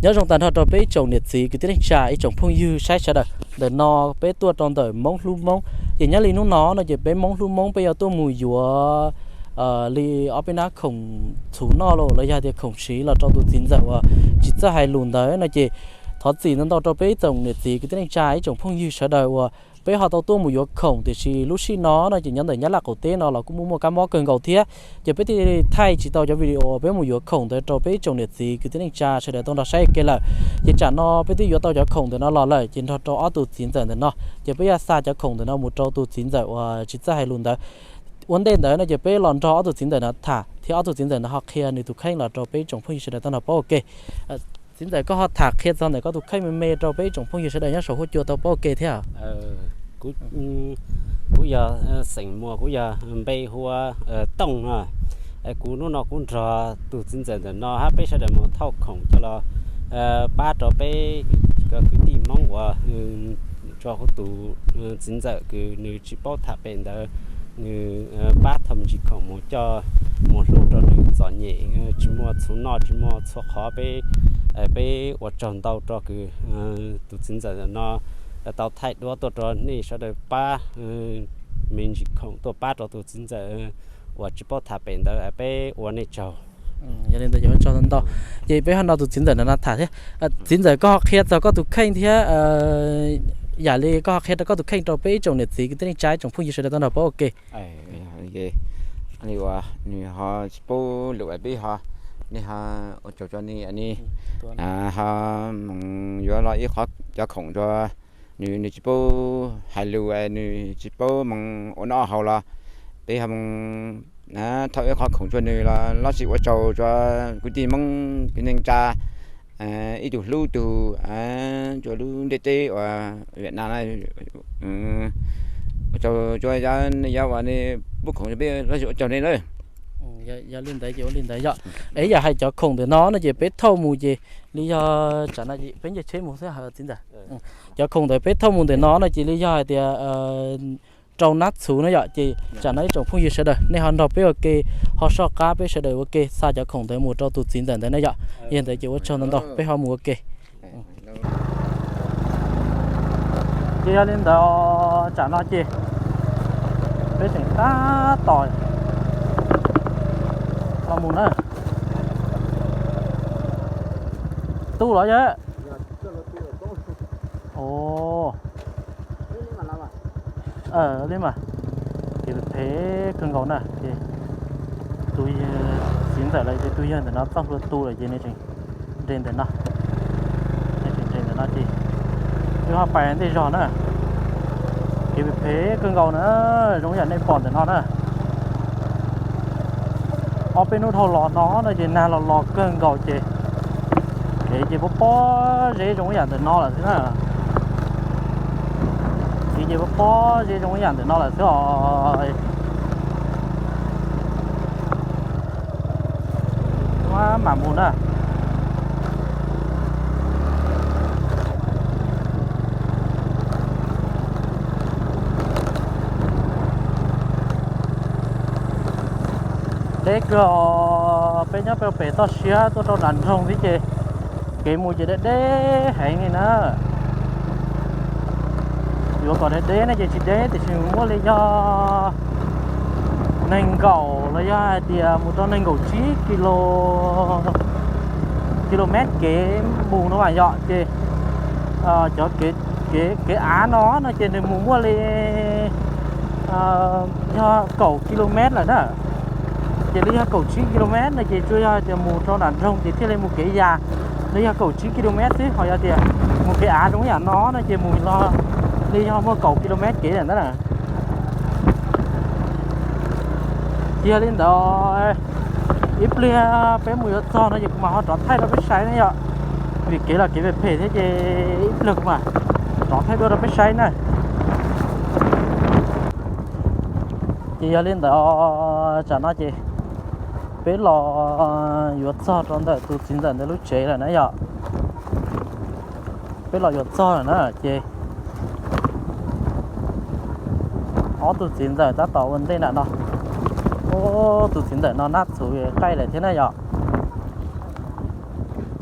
Nyob zoo tag nrho rau peb ib tsoom niam txiv kwv tij neej tsa ib tsoom phooj ywg saib sawv daws. Ntawm no peb tuaj rau ntawm Moob Hlub Moob, ces nyob li hnub no no ces peb Moob Hlub Moob peb yuav tuaj mus yuav li ob peb hnab khoom txhuv noj los los yog tias khoom siv los rau tus txiv ntxawm uas tsis txawj hais lus ntawd no ces thov txim ntau ntau rau peb ib tsoom niam txiv kwv tij neej tsa ib tsoom phooj ywg sawv daws uas peb ho tau tuaj mus yuav khoom, tiam sis lub sij no no ces nyob ntawm Nyab Laj qaum teb no los kuj muaj muaj kab mob kawg nkaus thiab, ces peb thiaj li thaij tsis tau cov video uas peb mus yuav khoom ntawd rau peb ib tsoom niam txiv kwv tij neej tsa sawv daws tau nrog saib ua ke lawm. Ces tsam no peb twb yuav tau cov khoom ntawm no los lawm ces nrog rau ob tug txiv ntxawm ntawm no, ces peb yuav xa cov khoom ntawm no mus rau tus txiv ntxawm uas tsis txawj hais lus ntawd. Ua ntej ntawd no ces peb los nrog ob tug txiv ntxawm no tham thiab ob tug txiv ntxawm no ho qhia nws tus kheej los rau peb ib tsoom phooj ywg sawv daws tau nrog paub ua ke. Txiv ntxawm, koj ho tham qhia txog ntawm koj tus kheej me me rau peb ib tsoom phooj ywg sawv daws nyob saum huab cua tau paub ua ke thiab. Kuv yog xeem Muas, kuv yog npe hu ua Tooj no. Kuv hnub no kuv nrog tus txiv ntxawm ntawm no hab peb sawv daws mus thauj khoom coj los pab rau peb cov kwv tij Hmoob uas tso huv tus txiv ntxawm kws nws tsis paub tham pem ntawd, nws pab thauj me ntsis khoom mus coj mus hlub rau nws txom nyem, tsis muaj txhuv noj tsis muaj txhua qhov. Peb, peb ua tsaug ntau rau kws tus txiv ntxawm ntawm no tau thaij duab tuaj rau nej sawv daws pab me ntsis khoom tuaj pab rau tus txiv ntxawm uas tsis paub tham pem ntawd, peb ua nej tsaug. Yog li ntawd ces ua tsaug ntau ntau. Ces peb ho nrog tus txiv ntxawm ntawm no tham thiab. Txiv ntxawm, koj ho qhia txog koj tus kheej thiab, yam li koj ho qhia rau koj tus kheej rau peb ib tsoom niam txiv kwv tij neej tsa ib tsoom phooj ywg sawv daws tau nrog paub ua ke. Li uas nws ho tsis paub lus es peb ho, nej ho ua tsaug rau nws, nws ho mus yuav los ib qhov cov khoom rau nws, nws tsis paub hais lus, nws tsis paub mus ua noj haus los peb ho mus thauj ib qhov khoom rau nws los lossis ua tsaug rau kwv tij Hmoob kwv tij neej tsa ib tug hlub tug rau lub ntiaj teb uas Vietnam na. Ua tsaug rau nej, yog uas nej pub khoom rau peb lossis ua tsaug nej na. Yog li ntawd ces ua li ntawd yom. Es yam hais cov khoom ntawm no no ces peb thauj mus ces li yog tsam no peb nce tsheb mus xwb txiv ntxawm. Cov khoom ntawd peb thauj mus ntawm no no ces li yog hais tias rau nab txhuv no yom. Ces tsam no ib tsoom phooj ywg sawv daws nej ho nrog peb ua ke, ho soj qab peb sawv daws ua ke xa cov khoom ntawd mus rau tus txiv ntxawm ntawd na yom. Yog ntawd ces ua tsaug ntau ntau, peb ho mus ua ke. Ces yog li ntawd tsam no ces peb tseem tab tom los mus na. Tu los yog li mas, kev phem kawg nkaus na. Ces tus txiv ntxawm lawv ces tus yawg ntawm no txoj hlua tu lawm ces nws tseem nres ntawm no, nws tseem nres ntawm no ces wb ho pais ntej zog na. Kev phem kawg nkaus na, zoo yam nej pom ntawm no na. Ob peb hnub dhau los no no ces nag los los kawg nkaus ces kev ces pob pob zeb zoo yam ntawm no lawm xwb na. Kev ces pob pob zeb zoo yam ntawm no lawm xwb os. Mam mus na. Deb kawg os, peb nyob pem toj siab tuaj rau nram nroog xwb ces kev mus ces deb deb heev li na. Yuav kom deb deb no ces tsis deb, tiam sis muaj li yog nees nkaum los yog hais tias mus rau nees nkaum tsib kilo, kilomev kev mus no mas yom. Ces cov kev av no no ces nws mus muaj li yog kaum kilomev lawm na. Ces li yog kaum tsib kilomev no ces tsuas yog hais tias mus rau nram nroog ces thiaj li mus kev yas li yog kaum tsib kilomev xwb. Ho yog tias mus kev av zoo yam no no ces mus los li yog muaj kaum kilomev kev lawm ntag na. Ces yog li ntawd, ib pliag peb mus yuav txog no ces kuv mam ho rov thaij rau peb saib ne yom. Vim kev los kev phem phem thiab ces ib pliag kuv mam rov thaij dua rau peb saib na. Ces yog li ntawd, tsam no ces peb los yuav txog rau ntawm tus txiv ntxawm ntawd lub tsev lawm na yom. Peb los yuav txog lawm na ces ob tug txiv ntxawm tab tom ua ntej nram no. Ob tug txiv ntxawm no nab txhuv qaij lawm thiab na yom.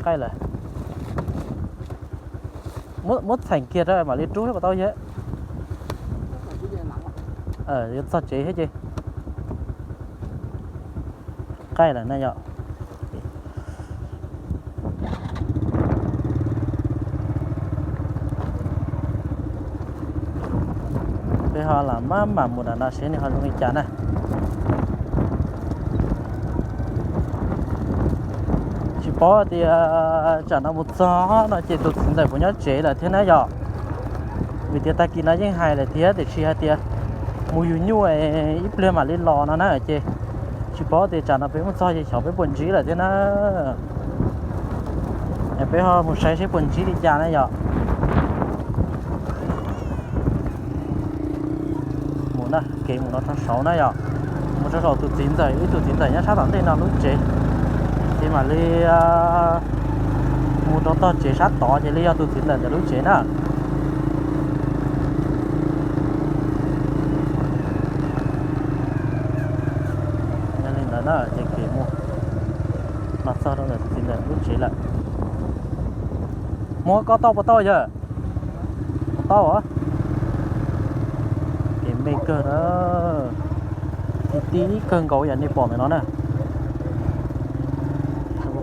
Qaij lawm. Muab txheem kiag rau mam li rub puas tau yog? Yuav txog tsev thiab ces qaij lawm na yom. Peb ho lam maj mam mus nram no seb nws ho zoo li cas na. Tsis paub tias tsam no mus txog no ces tus txiv ntxawm puas nyob tsev lawm thiab na yom. Vim tias tag kis no yeej hais lawm thiab tiam sis hais tias mus yug nyuj ib pliag mam li los no na ces tsis paub tias tsam no peb mus txog ces xyov peb puas ntsib lawm thiab na. Peb ho mus saib seb puas ntsib li cas na yom. Mus na, kev mus no rau saud na yom. Mus rau saum tus txiv ntxawm, ib tug txiv ntxawm nyob sab tom ntej no lub tsev. Ces mam li mus rau tog tsev sab tod ces li yog tus txiv ntxawm ntawm lub tsev na. Yog li ntawd na ces kev mus los txog rau ntawm tus txiv ntxawm lub tsev lawm. Muab koj tauj puas tauj yawg? Tauj. Kev me kawg na. Ti ti kawg nkaus yam nej pom ntawm no na.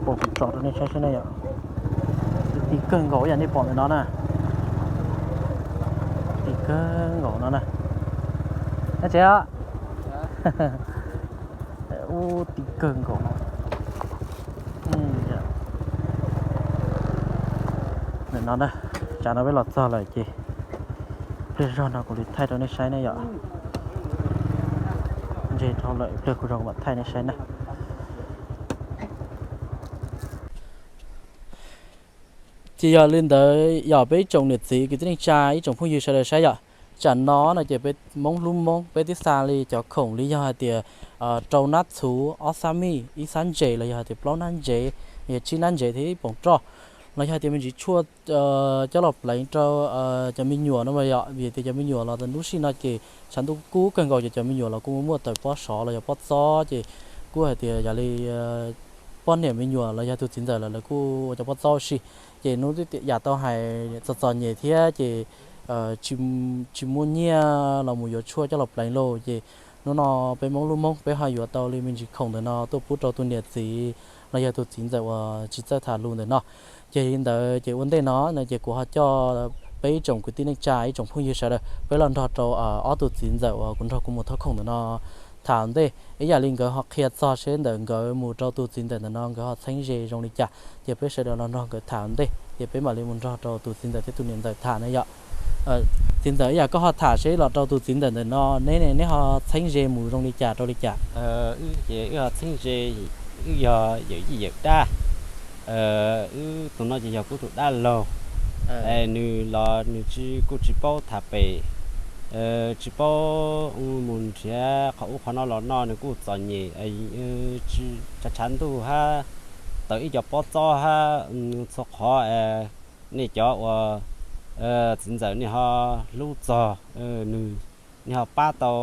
Pom kuv tso rau nej saib seb na yom. Ti ti kawg nkaus yam nej pom ntawm no na. Ti kawg nkaus no na. Nyob tsev os. Ub, ti kawg nkaus no. Ntawm no na, tsam no peb los txog lawm ces pliag zog no kuv li thaij rau nej saib na yom. Ntse dhau lawm, pliag kuv zog kuv mam thaij nej saib na. Ces yog li ntawd yog peb ib tsoom niam txiv kwv tij neej tsa ib tsoom phooj ywg sawv daws saib yom. Tsam no no ces peb Hmoob hlub Hmoob peb twb xa li cov khoom li yog hais tias rau nab txhuv, ob xab mij, ib xab ntses los yog hais tias plaub nab ntsev, yog tsib nab ntsev thiab ib poom roj, los yog hais tias me ntsis tshuaj coj los pleev rau cov me nyuam no mas yom, vim tias cov me nyuam los lub sij no ces tshav ntuj kub kawg nkaus ces cov me nyuam los kuj muaj tawm pob sov los yog pob txob ces kuj hais tias yog li poj niam me nyuam los yog tus txiv ntxawm lawm lawv kuj ua cov pob txob ua si. Ces hnub twb yam tau hais txom txom nyem thiab ces tsis muaj nyiaj los mus yuav tshuaj coj los pleev lauj. Ces hnub no peb Hmoob hlub Hmoob peb ho yuav tau li me ntsis khoom ntawm no tuaj pub rau tus niam txiv los yog tus txiv ntxawm uas tsis txawj tham lus ntawm no. Ces li ntawd ces ua ntej no no ces kuv ho coj peb ib tsoom kwv tij neej tsa ib tsoom phooj ywg sawv daws peb los nrog rau ob tug txiv ntxawm uas kuv nrog kuv mus thov khoom ntawm no tham ntej, ib yam li nkawd ho qhia txog seb ntawm nkawd mus rau tus txiv ntxawm ntawm no nkawd ho txheeb ze zoo li cas, ces peb sawv daws los nrog nkawd tham ntej ces peb mam li mus nrog rau tus txiv ntxawm thiab tus niam ntxawm tham na yom. Txiv ntxawm, ib yam koj ho tham seb los rau tus txiv ntxawm ntawm no neb ne neb ho txheeb ze mus zoo li cas rau li cas? Ces wb ho txheeb ze, wb yog yawm yij yawm dab, wb tus no ces yog kuv tus dab laug. Nws los nws tsis, kuj tsis paub tham pem, tsis paub mus nrhiav qhov ub qhov no los noj, nws kuj txom nyem, tshav tshav ntuj hab tawm ib co pob txob hab txhua qhov. Nej cov uas txiv ntxawm nej ho hlub txog nws, nej ho pab tau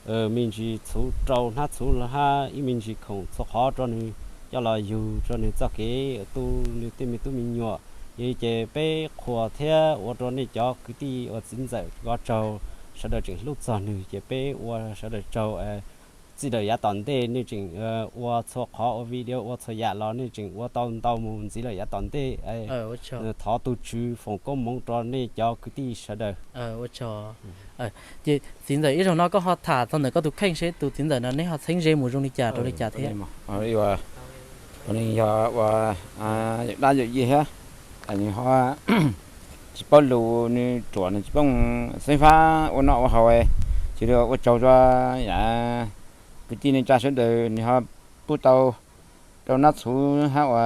me ntsis txhuv rau hnab txhuv hab ib me ntsis khoom txhua qhov rau nws coj los yug rau nws txoj kev tu nws tej me tub me nyuam. Yog li ces peb qhuas thiab ua rau nej cov kwv tij uas txiv ntxawm ko tsaug, sawv daws tseem hlub txog nws ces peb ua sawv daws tsaug. Txij lawm yav tom ntej nej tseem ua txhua qhov, ua video ua txhua yam los nej tseem ua tau ntau mus ntxiv lawm yav tom ntej. Thov tus Tswv foom koob hmoov rau nej cov kwv tij sawv daws. Ces txiv ntxawm, ib zaug no koj ho tham txog ntawm koj tus kheej seb tus txiv ntxawm no neb ho txheeb ze mus zoo li cas rau li cas thiab? Yog ua yawm dab yawm yij thiab, nws ho tsis paub lus, nws ruam, nws tsis paub xeeb fab ua noj ua haus, ces ua tsaug rau yav kwv tij neej tsa sawv daws, nws ho pub tau rau nab txhuv hab ua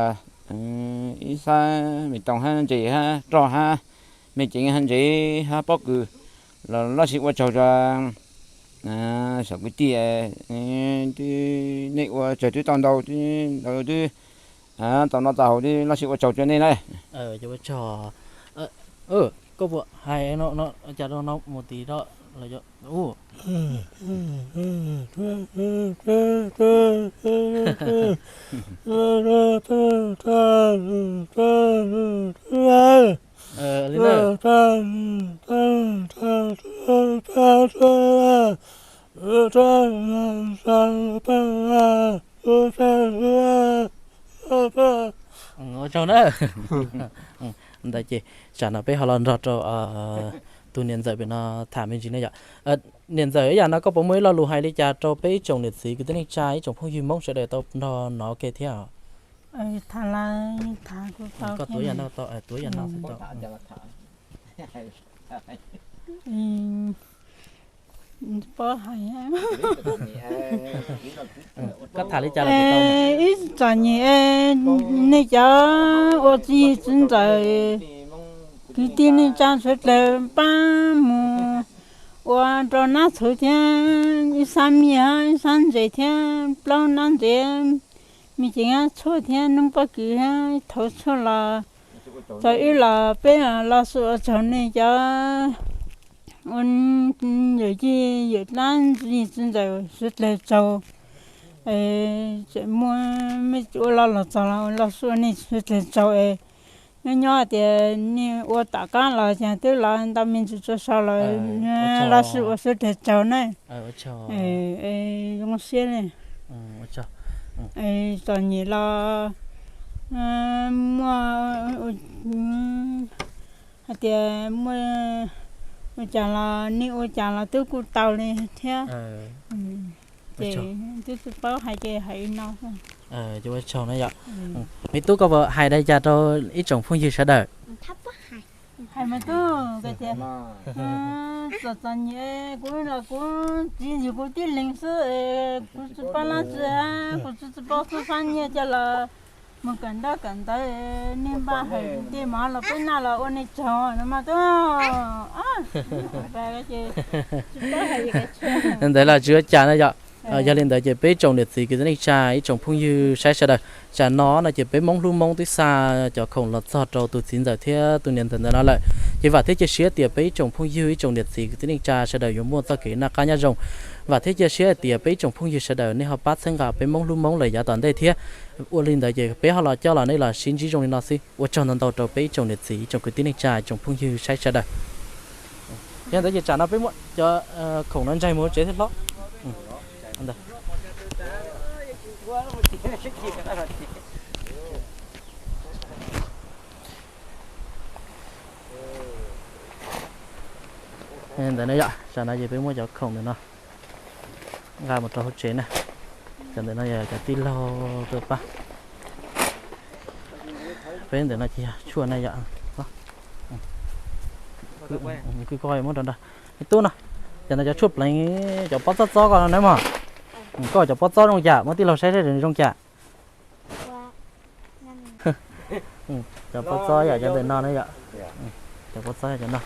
ib xab me toom hab ntses hab roj hab me ceev hab ntsev hab pob kws los loj sis ua tsaug rau saum kwv tij. Nej ua tsaug twb tau ntau, ntau twb tau noj tau haus twb loj sis ua tsaug rau nej na. Koj puas hais no, cas no mus tid Li na. Ua tsaug na. Ntawd ces tsam no peb ho los nrog rau tus niam ntxawm pem no tham me ntsis ne yom. Niam ntxawm, ib yam no koj puas muaj ib lo lus hais li cas rau peb ib tsoom niam txiv kwv tij neej tsa ib tsoom phooj ywg Hmoob sawv daws tau nrog hnov ua ke thiab? Koj tuav yam no, tuav yam no xwb tau. Koj tham li cas los tau. Ib tsoom niam, nej cov ua txiv yig txiv ntxawm, kwv tij neej tsa sawv daws pab mus ua rau nab txhuv thiab ib sab miv, ib sab ntses thiab plaub nab ntses, me cev nab tshuaj thiab noob pob kws thiab thauv tshuaj los txog wb los peb los xub ua tsaug nej cov ua yawm yij yawm dab txiv yig txiv ntxawm sawv daws tsaug. Tseem muaj mej ua los los txog los los xub ua nej sawv daws tsaug es nyob nyob tias nej ua tom qab los ces twb los ntau me ntsis tso sau los los xub ua sawv daws tsaug na. Zoo siab ne. Txom nyem los muaj hais tias muaj ua cas los nej ua cas los twb kuj tau li thiab. Ces twb tsis paub hais ces hais li no. Ua tsaug na yom. Me tub, koj puas hais li cas rau ib tsoom phooj ywg sawv daws? Hais mas tub, tias txom txom nyem kuv los kuv txiv yug kuv tib leeg xwb, kuv tsis paub dab tsi, kuv tsis tsis paub xub fab nyiaj coj los mus kawm ntaub kawm ntawv, nej npaj hais tej mov los peb noj los ua nej tsaug no mas tub. Ntawd los tsis ua cas na yom. Yog li ntawd ces peb ib tsoom niam txiv kwv tij neej tsa ib tsoom phooj ywg saib sawv daws, tsam no no ces peb Hmoob hlub Hmoob twb xa cov khoom los txog rau tus txiv ntxawm thiab tus niam ntxawm ntawm no lawm. Ces vam thiab cia siab tias peb ib tsoom phooj ywg ib tsoom niam txiv kwv tij neej tsa sawv daws yuav muaj txoj kev noj qab nyob zoo. Vam thiab cia siab hais tias peb ib tsoom phooj ywg sawv daws nej ho pab txhawb nqa peb Hmoob hlub Hmoob lawm yav tom ntej thiab. Ua li ntawd ces peb ho los coj los nej los sib ntsib zoo li no xwb. Ua tsaug ntau ntau rau peb ib tsoom niam txiv ib tsoom kwv tij neej tsa ib tsoom phooj ywg saib sawv daws. Yog ntawd ces tsam no peb muab cov khoom no ntsaig mus hauv tsev thiab hlob. Ntawd no yom, tsam no ces peb muab cov khoom ntawm no nqa mus rau hauv tsev na. Cov ntawm no yog cov tij laug tuaj pab. Peb ntawm no ces yog tshuaj na yom. Kuj koj muab rau nrog tub no. Cov no cov tshuaj pleev, cov pob txob txob koj no na mog. Koj cov pob txob zoo cas, muab tij laug saib saib zoo cas. Cov pob txob yom, cov ntawm no na yom. Cov pob txob yog cov no.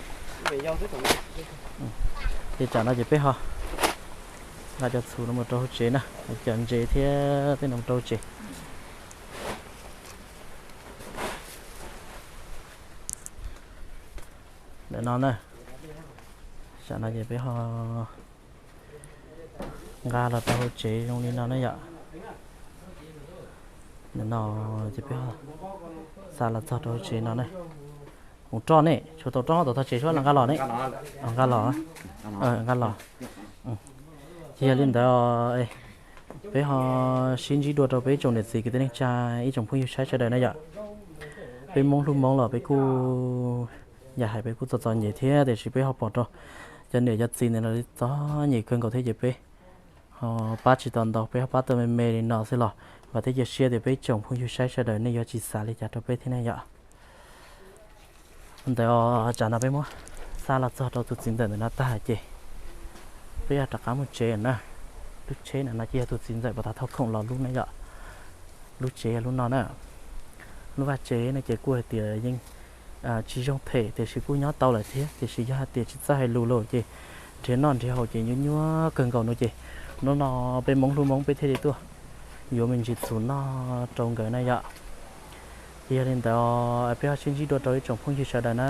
Ces tsam no ces peb ho nqa cov txhuv no mus rau hauv tsev na, cov ntses thiab tej no mus rau hauv tsev. Ntawm no na, tsam no ces peb ho nqa los rau hauv tsev zoo li no na yom. Ntawm no ces peb xa los txog rau hauv tsev no na. Koom roj ne, tshuav tau roj tom tog tsev suab los nqa los ne. Nqa los, nqa los. Ces yog li ntawd peb ho sib ntsib dua rau peb ib tsoom niam txiv kwv tij neej tsa ib tsoom phooj ywg saib sawv daws na yom. Peb Hmoob hlub Hmoob los peb kuj yam hais peb kuj txom txom nyem thiab, tiam sis peb ho pom rau cov niam cov txiv ntawm no txom nyem kawg nkaus thiab ces peb ho pab tsis tau ntau, peb ho pab tau me me li no xwb los vam thiab cia siab tias peb ib tsoom phooj ywg saib sawv daws nej yuav tsis xav li cas rau peb thiab ne yom. Ntawd tsam no peb muab xa los txog rau tus txiv ntxawm ntawm no tag ces peb yog rov qab mus tsev na. Lub tsheb no no ces yog tus txiv ntxawm puag ta thauj khoom los lub na yom. Lub tsev yog lub no na. Lub vaj tsev no ces kuj hais tias yeej tsis zoo them tiam sis kuj nyob tau lawm thiab, tiam sis yog hais tias tsis txawj hais lus lawm ces nrhiav noj nrhiav haus ces nyuaj nyuaj kawg nkaus no ces hnub no peb Hmoob hlub Hmoob peb thiaj li tuaj yuav me ntsis txhuv noj rau nkawd na yom. Ces yog li ntawd peb ho sib ntsib dua rau ib tsoom phooj ywg sawv daws na.